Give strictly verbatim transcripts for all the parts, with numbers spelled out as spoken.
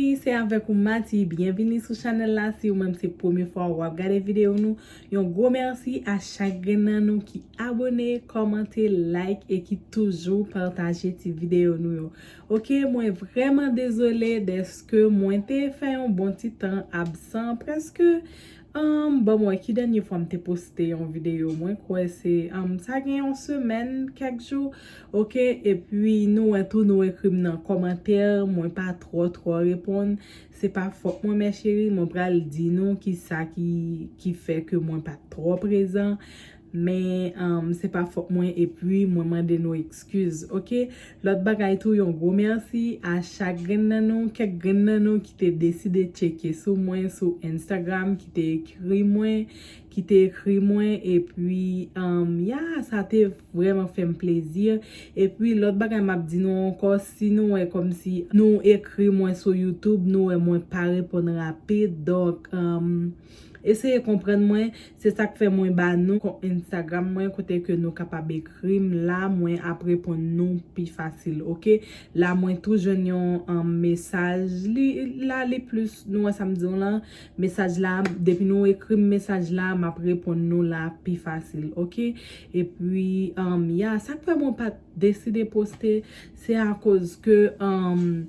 Se avèk ou Mati, byenvini sou chanèl la. Si ou menm se premye fwa w ap gade videyo nou, yon gwo mèsi a chak grenn nan nou ki abone, kòmante, like e ki toujou pataje ti videyo nou yo. Oke, mwen vrèman dezole dèske mwen te fè yon bon ti tan absan, prèske, um, bon, mwen, ki dènye fwa m te poste yon videyo, mwen kwè se, um, sa gen yon semèn, kèk jou, oke, epi nou wè tou, nou ekri m nan kòmantè, mwen pa twò, twò reponn, se pa fòt mwen, mè cheri, mwen pral di nou ki sa ki, ki fè ke mwen pa twò prezan, men, um, se pa fòt mwen, epi mwen mande nou ekskiz, oke? Lòt bagay tou, yon gwo mèsi a chak grenn nan nou, kèk grenn nan nou ki te deside tcheke sou mwen, sou Instagram, ki te ekri mwen, ki te ekri mwen, epi, um, ya, sa te vrèman fè m plezi. Epi, lòt bagay m ap di nou ankò, si nou wè kòmsi nou ekri mwen sou YouTube, nou wè mwen pa reponn rapid, donk, um, eseye konprann mwen, se sa k fè mwen ba nou kont Instagram mwen, kote ke nou kapab ekri m la, mwen ap reponn nou pi fasil, oke? La, mwen tou jwenn yon, um, mesaj, li, la, li plis, nou wè sa m di w lan, mesaj la, depi nou ekri m mesaj la, m ap reponn nou la pi fasil, oke? Epi, um, ya, sa k fè mwen pa t deside poste, se akoz ke, um,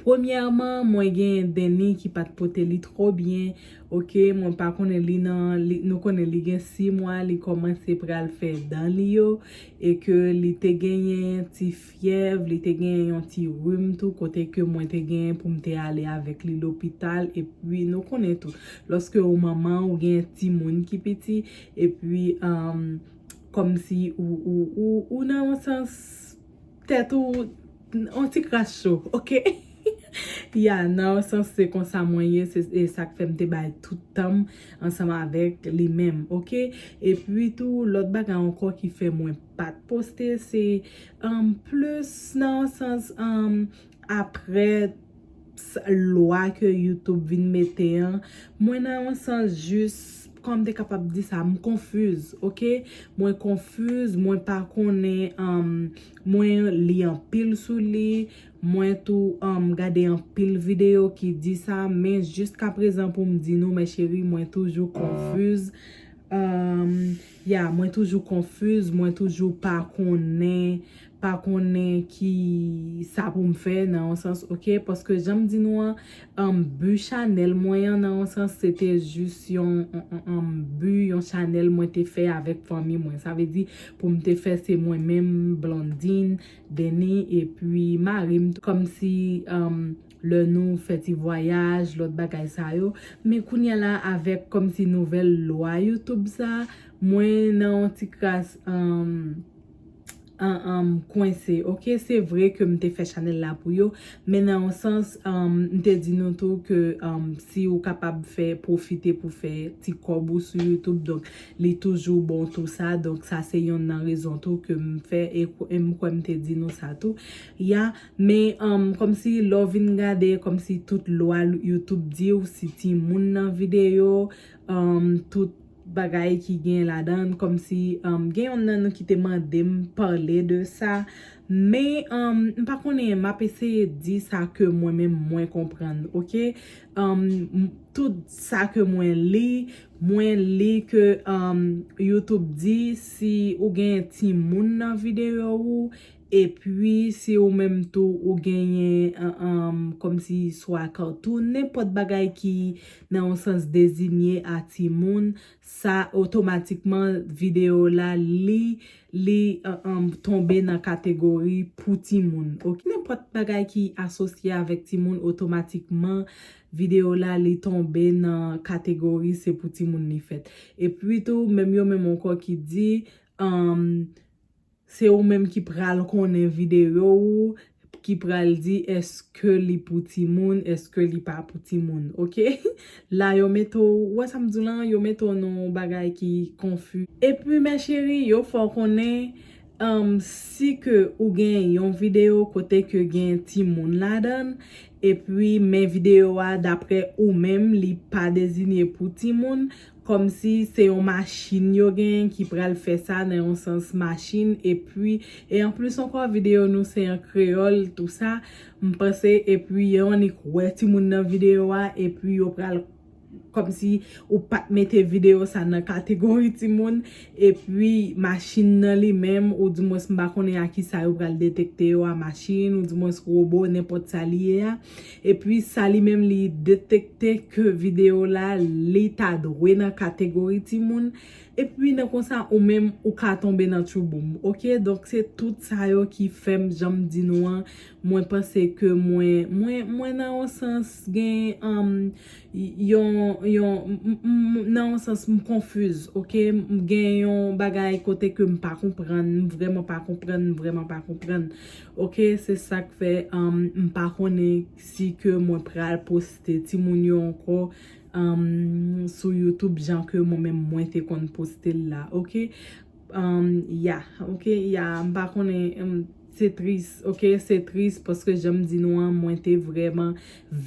premyèman, mwen gen Denny ki pa t pote li twò byen, oke, mwen pa konnen li nan, li, nou konnen li gen sis mwa, li kòmanse pral fè dan li yo, e ke li te genyen ti fyèv, li te genyen yon ti rim tou, kote ke mwen te genyen pou m te ale avèk li lopital, epi nou konnen tou, lòske ou manman, ou gen timoun ki piti, epi, um, kòmsi ou, ou, ou, ou nan yon sans, tèt ou, yon ti kras cho, oke? Ya, nan yon sans, se konsa mwen ye, se, e sa k fè m te bay tout tan m ansanm avèk li menm, oke? Epi tou, lòt bagay ankò ki fè mwen pa t poste, se, um, plis nan yon sans, um, apre s-, lwa ke YouTube vin mete an, mwen nan yon sans jis, kòman m te kapab di sa, m konfiz, oke? Mwen konfiz, mwen pa konnen, um, mwen li anpil sou li, mwen tou, um, gade anpil videyo ki di sa, men jiskaprezan pou m di nou, mè cheri, mwen toujou konfiz. Um, ya, mwen toujou konfiz, mwen toujou pa konnen, pa konnen ki sa pou m fè nan yon sans, oke? Paske jan m di nou an, um, bi chanèl mwen an nan yon sans, se te jis yon, yon, yon, yon bi, yon chanèl mwen te fè avèk fanmi mwen. Sa vle di, pou m te fè se mwen menm, Blondine, Denny, epi mari m, kòmsi, um, lè nou fè ti vwayaj, lòt bagay sa yo. Men kounye a la, avèk kòmsi nouvèl lwa YouTube sa, mwen nan yon ti kras, um, an, an, kwense, oke? Se vre ke m te fè chanèl la pou yo, men nan yon sans, um, m te di nou tou ke, um, si ou kapab fè, pwofite pou fè ti kòb ou sou YouTube, donk li toujou bon tou sa, donk sa se yonn nan rezon tou ke m fè, e, e m kwè m te di nou sa tou. Ya, men, um, kòmsi lè w vin gade, kòmsi tout lwa YouTube di w, si timoun nan videyo, um, tout bagay ki gen ladan, kòmsi, um, gen yonn nan nou ki te mande m pale de sa, men, um, m pa konnen, m ap eseye di sa ke mwen menm mwen konprann, oke? Um, m-, tout sa ke mwen li, mwen li ke, um, YouTube di, si ou gen timoun nan videyo ou, epi si ou menm tou ou genyen, um, um, kòmsi swa katoun, nenpòt bagay ki nan yon sans dezinye a timoun, sa otomatikman videyo la li, li, um, um, tonbe nan kategori pou timoun. Oke, nenpòt bagay ki asosye avèk timoun, otomatikman videyo la li tonbe nan kategori se pou timoun li fèt. Epi tou, menm yo menm ankò ki di, um, se ou menm ki pral konnen videyo ou, ki pral di èske li pou timoun, èske li pa pou timoun, oke? La yo mete w, ou wè sa m di w lan, yo mete w nan yon bagay ki konfi. Epi, mè cheri, yo fè w konnen, um, si ke ou gen yon videyo kote ke gen timoun ladan l, epi men videyo a, daprè ou menm, li pa dezinye pou timoun, kòmsi se yon machin yo gen ki pral fè sa nan yon sans machin, epi, e anplis ankò videyo nou se an kreyòl, tou sa, m panse, epi yo annik wè timoun nan videyo a, epi yo pral kòmsi ou pa t mete videyo sa nan kategori timoun, epi machin nan li menm, ou dimwens m pa konnen a kisa yo pral detekte yo, a machin, ou dimwens wobo, nenpòt sa li ye a, epi sa li menm li detekte ke videyo la, li ta dwe nan kategori timoun, epi nan konsa ou menm ou ka tonbe nan tchouboum, oke? Donk se tout sa yo ki fè m, jan m di nou an, mwen panse ke mwen, mwen, mwen nan yon sans gen, um, yon, yon, m- m- m- nan yon sans m konfiz, oke? M gen yon bagay kote ke m pa konprann, m vrèman pa konprann, m vrèman pa konprann, oke? Se sa k fè, um, m pa konnen si ke mwen pral poste timoun yo ankò, um, sou YouTube jan ke mwen menm mwen te konn poste l la, oke? Um, ya, oke, ya, m pa konnen, um, se tris, oke, se tris paske jan m di nou an, mwen te vrèman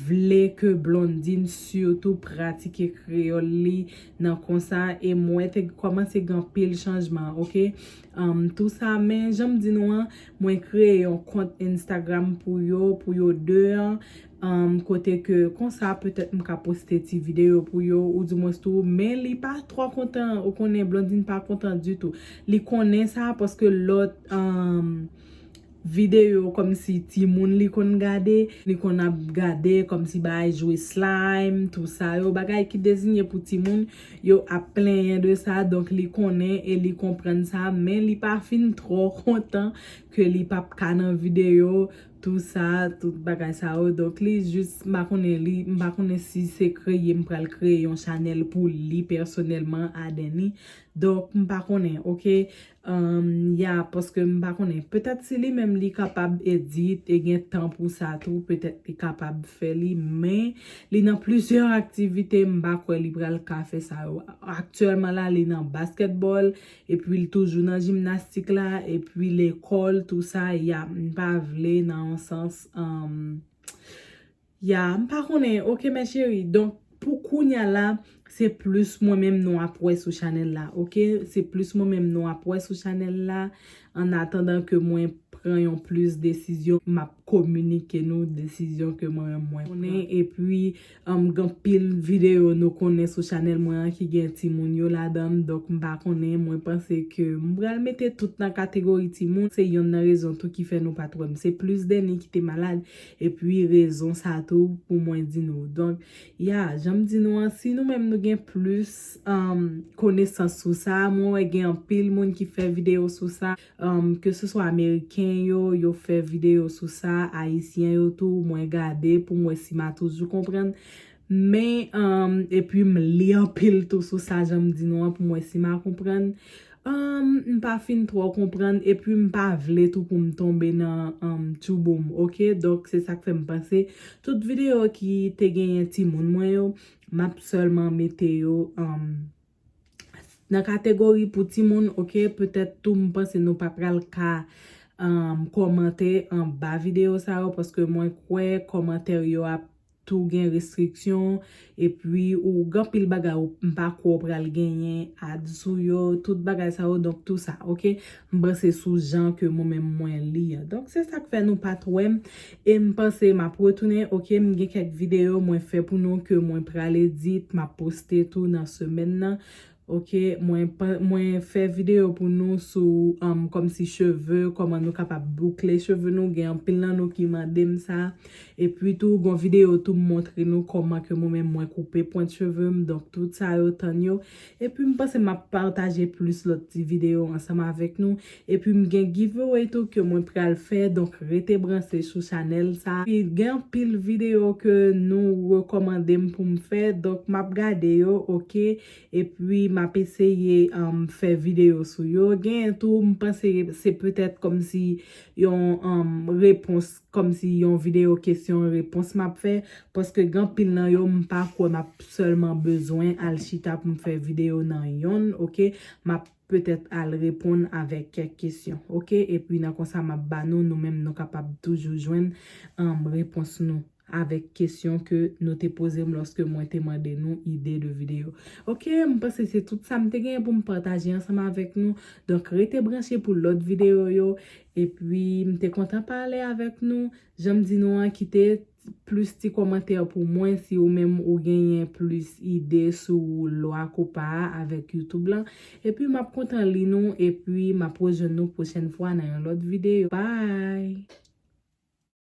vle ke Blondine sitou pratike kreyòl li nan konsa, e mwen te kòmanse gen anpil chanjman, oke? Um, tou sa, men jan m di nou an, mwen kreye yon kont Instagram pou yo, pou yo de an, um, kote ke konsa petèt m ka poste ti videyo pou yo, ou dimwens tou, men li pa twò kontan, ou konnen Blondine pa kontan ditou. Li konnen sa paske lòt, um, videyo kòmsi timoun li konn gade, li konn ap gade kòmsi bagay jwe slime, tou sa yo, bagay ki deziyen pou timoun, yo ap plenyen de sa, donk li konnen e li konprann sa, men li pa fin twò kontan ke li p ap ka nan videyo, tou sa, tout bagay sa yo, donk li jis, m pa konnen li, m pa konnen si se kreye, m pral kreye yon chanèl pou li pèsonèlman, Adeny, donk m pa konnen, oke? Um, ya, paske m pa konnen. Petèt si li menm li kapab edit e gen tan pou sa tou, petèt li kapab fè li, men li nan plizyè aktivite, m pa kwè li pral ka fè sa yo. Aktyèlman la, li nan basketball, epi li toujou nan jimnastik la, epi lekòl, tou sa, ya, m pa vle nan yon sans, um, Ya, m pa konnen. Oke, mè cheri. Donk, pou kounya la, se plis mwen menm nou ap wè sou chanèl la, oke? Se plis mwen menm nou ap wè sou chanèl la. An atandan ke mwen pran yon plis desizyon, m ap kominike nou desizyon ke mwen menm mwen pran. Epi, um, gen anpil videyo nou konnen sou chanèl mwen an ki gen timoun yo ladan l. Donk, m pa konnen, mwen panse ke m pral mete tout nan kategori timoun. Se yonn nan rezon tou ki fè nou pa t wè m. Se plis Deni ki te malad. Epi rezon sa tou pou mwen di nou. Donk, ya, jan m di nou an, si nou menm nou gen plis, um, konesans sou sa, mwen wè gen anpil moun ki fè videyo sou sa, um, ke se swa ameriken yo, yo fè videyo sou sa, ayisyen yo tou, mwen gade pou m wè si m a toujou konprann. Men, um, epi m li anpil tou sou sa, jan m di nou an, pou m wè si m a konprann. Um, m pa fin twò konprann, epi m pa vle tou pou m tonbe nan, um, tchouboum, oke? Donk, se sa k fè m panse tout videyo ki te genyen timoun mwen yo, m ap sèlman mete yo, um, nan kategori pou timoun, oke? Petèt tou, m panse nou pa pral ka, um, kòmante anba videyo sa yo, paske mwen kwè kòmantè yo ap tou gen restriksyon, epi ou gen anpil bagay ou m pa kwè w pral genyen ad sou yo, tout bagay sa yo, donk tou sa, oke? M panse sou jan ke mwen menm mwen li an. Donk se sa k fè nou pa t wè m, e m panse m ap retounen, oke? M gen kèk videyo mwen fè pou nou ke mwen pral edit, m ap poste tou nan semèn nan. Oke, mwen pa- mwen fè videyo pou nou sou, um, kòmsi cheve, kòman nou kapab boukle cheve nou. Gen anpil nan nou ki mande m sa. Epi tou, gon videyo tou m montre nou kòman ke mwen menm mwen koupe pwent cheve m. Donk, tout sa yo, tann yo. Epi m panse m ap pataje plis lòt ti videyo ansanm avèk nou. Epi m gen giveaway tou ke mwen pral fè. Donk, rete branche sou chanèl sa. Epi gen anpil videyo ke nou rekòmande m pou m fè. Donk, m ap gade yo, oke? Epi m ap eseye, um, fè videyo sou yo. Genyen tou, m panse se petèt kòmsi yon, um, repons, kòmsi yon videyo kesyon repons m ap fè, paske gen anpil nan yo, m pa kwè m ap sèlman bezwen al chita pou m fè videyo nan yonn, oke? M ap petèt al reponn avèk kèk kesyon, oke? Epi nan konsa, m ap ba nou, nou menm, nou kapab toujou jwenn, um, repons nou. avèk kesyon ke nou te poze m lòske mwen te mande nou ide de videyo. Ok, m panse se tout sa m te genyen pou m pataje ansanm avèk nou. Donk, rete branche pou lòt videyo yo. Epi, m te kontan pale avèk nou. Jan m di nou an, kite plis ti kòmantè pou mwen si ou menm ou genyen plis ide sou lwa kopa a avèk YouTube lan. Epi, m ap kontan li nou. Epi, m ap rejwenn nou pwochèn fwa nan yon lòt videyo. Bye!